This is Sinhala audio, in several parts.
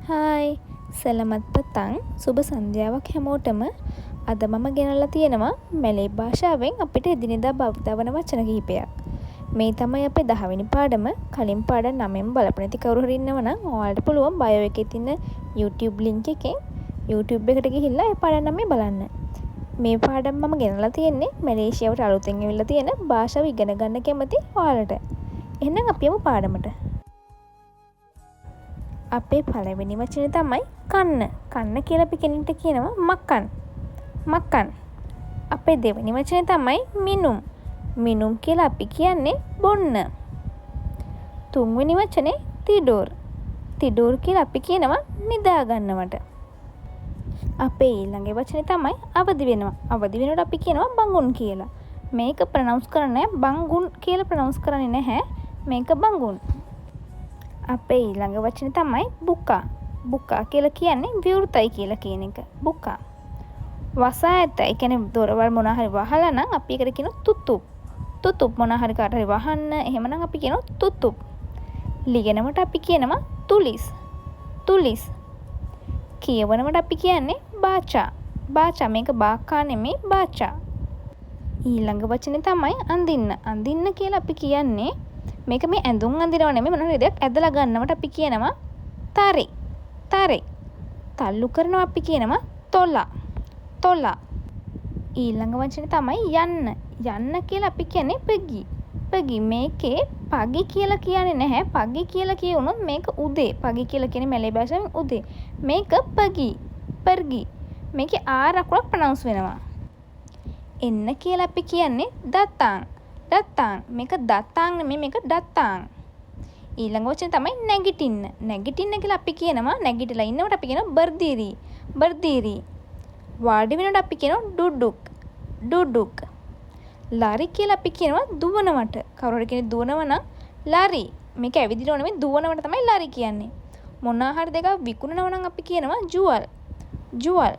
හායි, selamat petang, සුබ සන්ධ්‍යාවක් හැමෝටම. අද මම ගෙනල්ලා තියෙනවා මැලේ භාෂාවෙන් අපිට එදිනෙදා භාවිතා වන වචන කිහිපයක්. මේ තමයි අපේ 10 වෙනි පාඩම. කලින් පාඩම් 9න් බලපු නැති කවුරු හරි ඉන්නවා නම් ඔයාලට පුළුවන් බයෝ එකේ තියෙන YouTube link එකෙන් YouTube එකට ගිහිල්ලා ඒ පාඩම් 9 බලන්න. මේ පාඩම් මම ගෙනල්ලා තියෙන්නේ මැලේසියාවට අලුතෙන් ඇවිල්ලා තියෙන භාෂාව ඉගෙන ගන්න කැමති ඔයාලට. එහෙනම් අපි යමු පාඩමට. අපේ පළවෙනි වචනේ තමයි කන්න. කන්න කියලා අපි කෙනෙක්ට කියනවා makan. Makan. අපේ දෙවෙනි වචනේ තමයි minum. Minum කියලා අපි කියන්නේ බොන්න. තුන්වෙනි වචනේ tidur. Tidur කියලා අපි කියනවා නිදා ගන්නවට. අපේ ඊළඟ වචනේ තමයි අවදි වෙනවා. අවදි වෙනකොට අපි කියනවා bangun කියලා. මේක ප්‍රොනවුන්ස් කරන්නේ බංගුන් කියලා ප්‍රොනවුන්ස් කරන්නේ නැහැ. මේක bangun. අපේ ඊළඟ වචනේ තමයි buka. Buka කියලා කියන්නේ විවෘතයි කියලා කියන එක. Buka. වසා ඇත. ඒ කියන්නේ දොරවල් මොනවා හරි වහලා නම් අපි ඒකට කියනවා tutup. Tutup මොනවා හරි කාට හරි වහන්න එහෙමනම් අපි කියනවා tutup. ලියනවට අපි කියනවා tulis. Tulis. කියවනවට අපි කියන්නේ baca. Baca. මේක බාකා නෙමෙයි, baca. ඊළඟ වචනේ තමයි අඳින්න. අඳින්න කියලා අපි කියන්නේ මේක මේ ඇඳුම් අඳිනව නෙමෙයි, මොන හරි දෙයක් ඇදලා ගන්නවට අපි කියනවා tarik. Tarik. තල්ලු කරනවා අපි කියනවා tolak. Tolak. ඊළඟ වචනේ තමයි යන්න. යන්න කියලා අපි කියන්නේ pergi. Pergi. මේකේ pagi කියලා කියන්නේ නැහැ. Pagi කියලා කියවුනොත් මේක උදේ. Pagi කියලා කියන්නේ මැලේ භාෂාවෙන් උදේ. මේක pergi. Pergi. මේකේ ආර් අකුරක් ප්‍රොනවුන්ස් වෙනවා. එන්න කියලා අපි කියන්නේ datang. Datang. මේක දතාං නෙමෙයි, මේක datang. ඊළඟ වචනේ තමයි නැගිටින්න. නැගිටින්න කියලා අපි කියනවා, නැගිටලා ඉන්නවට අපි කියනවා berdiri. Berdiri. වාඩි වෙනකොට අපි කියනවා duduk. Duduk. Lari කියලා අපි කියනවා දුවනවට. කවුරු හරි කෙනෙක් දුවනවා නම් lari. මේක ඇවිදිනව නෙමෙයි, දුවනවට තමයි lari කියන්නේ. මොනවා හරි දෙයක් විකුණනවා නම් අපි කියනවා jual. Jual.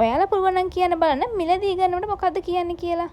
ඔයාලා පුළුවන් නම් කියන්න බලන්න මිලදී ගන්නවට මොකද්ද කියන්නේ කියලා.